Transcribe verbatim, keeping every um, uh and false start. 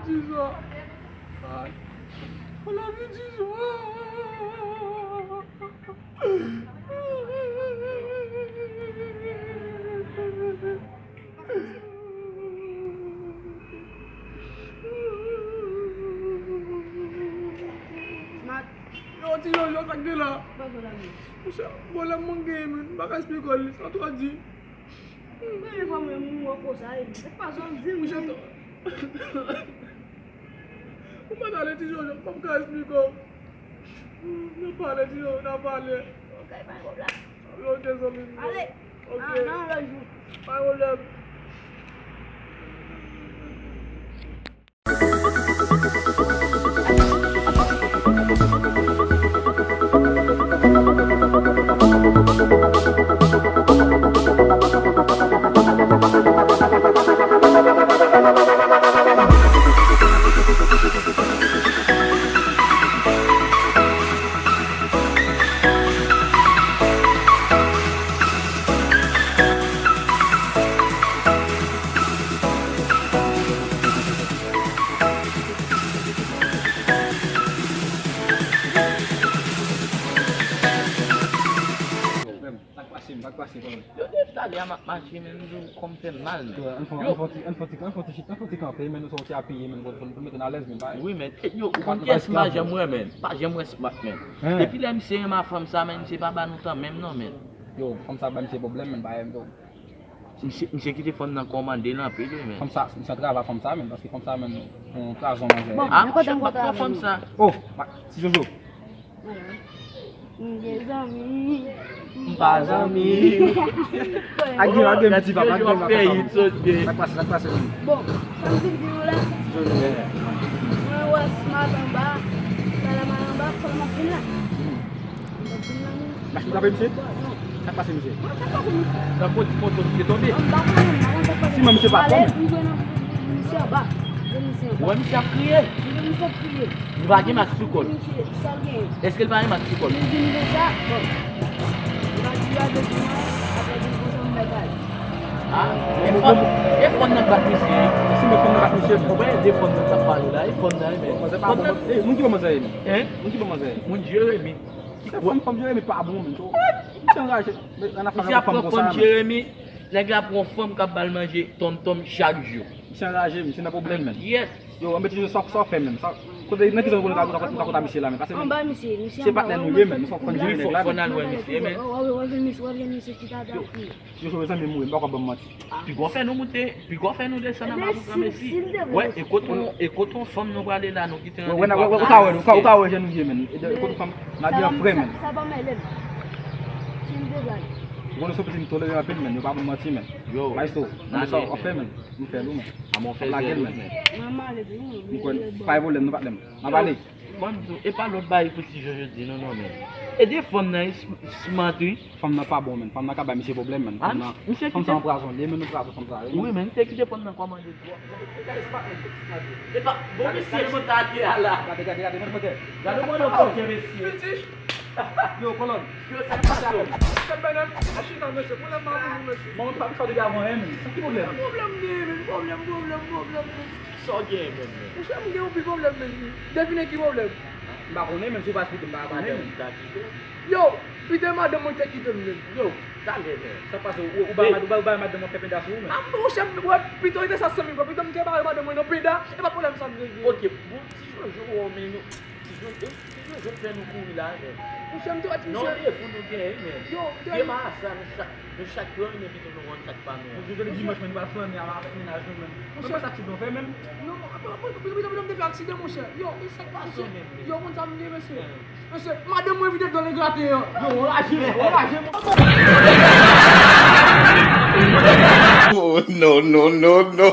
Tizò. Ay. Fò lavi Tizò. Yo, ti Jojo, sa k gen la? Monchè, pwoblèm mwen genyen, menn. M pa ka esplike w li, sa twò di. Premye fwa mwen m wè konsa, e, se pa sa w di m, monchè, menn. Ou mèt ale, ti Jojo, m p ap ka esplike w. N a pale, ti Jojo, n a pale. Ok, pa gen pwoblèm. Ok, zanmi m. Ale. Ok. Nan, nan, lòt jou. Pa gen pwoblèm. Sa k pase, sa k pase, kolonn? Yo, depi talè a m ap mache, men m di w kò m fè m mal, men. Yo, ann fè, ann fè ti, ann fè ti, ann fè ti, ann fè ti kanpe, men nou soti apiye, men pou, pou, pou mete n alèz, men, pa. Wi, men, yo, ou konn kiyès m pa janm wè, men? Pa janm wè Smat, men. Depi lè misye renmen fanm sa, men, misye pa ba nou tan menm, non, men. Yo, fanm sa ba misye pwoblèm, men, pa, yo. Misye, misye kite fanm nan kòmande l anpil, wi, men. Fanm sa, misye antrave fanm sa, men, paske fanm sa, men, yon trazon manzè. Bon, ah, monchè, m pa t pran fanm sa. Oh, ma, ti Jojo. M gen zanmi. M pa zanmi. Ak gen, ak gen, ti papa, ak gen, papa. Sa k pase, sa k pase, zanmi? Bon, sa m di w la. Jojo. Mwen wè Smat anba, talè m al anba, fò m ap vin la. M ap vin la, non. Machin frape misye? Non. Sa k pase misye? Nan kondisyon misye tonbe. Siman misye pa fò, men. Misye anba. Ou wè misye ap kriye? Li pa gen mask sou kò l. Èske l pa gen mask sou kò l? Ah, e fòn, e fòn nan k bat misye. Si men fòn nan bat misye, bon, ben, e de fòn nan k ap pale la, e fòn nan, e men. Fòn nan. Moun ki bon manzè ye, men? Hein? Moun ki bon manzè ye? Moun Jeremi. Se fanm, fanm Jeremi pa bon, men. Misye anraje. Misye ap pran fanm Jeremi. Nèg la pran fanm k ap ba l manje tontonm chak jou. Misye anraje, misye nan pwoblèm, men. Yes. Yo, anben ti Jojo, sa, sa w fè menm? Sa, kote, nan ki zòn kote w ka, w ka, w ka konta misye la, men? Pase, men. Anba misye, misye anba. Se patnè nou ye, men. Nou fòk konn jere nèg la, men. Fò n al wè misye, men. W ap jwenn misye, w ap jwenn misye ki ta, ta, Ti Jojo, zanmi m, wi, m pa ka ban m manti. Piga w fè nou moute, piga w fè nou desann anba pou granmesi. Wè, e kot yon, e kot yon fanm nou prale la, nou kite randevou la. Wè, wè, ou ka wè, ou ka, ou ka wè jan nou ye, men. E kot yon fanm, n a di an frè, men. Sa pa mèlè m. Si m te blag. Ou konnen se yon pitit m tolere anpil, men. Yo pa ban m manti, men. Yo, Maestro, nan sa w ap fè, men. M fè l, wi, men. M ap lage l, men. M kwè, pa gen pwoblèm, non, patnè m. M ap ale. Ban m di w, e pa lòt bagay pou Ti Jojo di nou non, men. E de fanm nan, Smat, wi. Fanm nan pa bon, men. Fanm nan ka bay misye pwoblèm, men. Fanm nan, fanm sa anpwazon li, men nou pwazon fanm sa, wi, men. Wi, men, te kite fanm nan kòmande dwòg. E pa, bon, mesye, chita atè a la. Gade, gade, gade, gade, gade. Gade kòman w fè mesye. Yo, kolòn. Yo, sa k pase avè m? Kèt bènèf, a chita, mesye. Pwoblèm pa pou nou, mesye. Mwen, mwen pa sa depi avan, hein, men. Sa ki pwoblèm? Pwoblèm gen, men. Pwoblèm, pwoblèm, pwoblèm, men. Sa w gen, men, men? Monchè, m gen yon pil pwoblèm, men. Devine ki pwoblèm? M pa konnen, men, si w pa esplike m, m pa konnen, men. Yo, pito madanm mwen te kite m, men. Yo, talè, men. Sa pase, ou, ou ba mad-, ou ba, ou ba madanm mwen fè peda sou ou, men. Ah, monchè, m wè, pito, e te sa san mil fwa. Pito m te ba madanm mwen yon peda, e pa pwoblèm sa m te gen. Ok, bon, ti Jojo, men nou. Ti Jojo, ti Jojo fè nou kouri la, men. Monchè, m te wè ti misye. Non, defo nou genyen, men. Yo, m te wè. Dema sa, nou chak, nou chak pran, men pito nou konn sa k pa nou an. Jojo, le dimanch, men, nou pral flannen avèk mennaj nou, men. Monchè, sa ti don fè, men. Non, pito, pito, pito, m te fè aksidan, monchè. Yo, e sa k pase, men. Yo, konn sa m gen, mesye. Mesye, madanm mwen vide dlo nan graten an. Yo, anraje, anraje. Oh, no, no, no, no.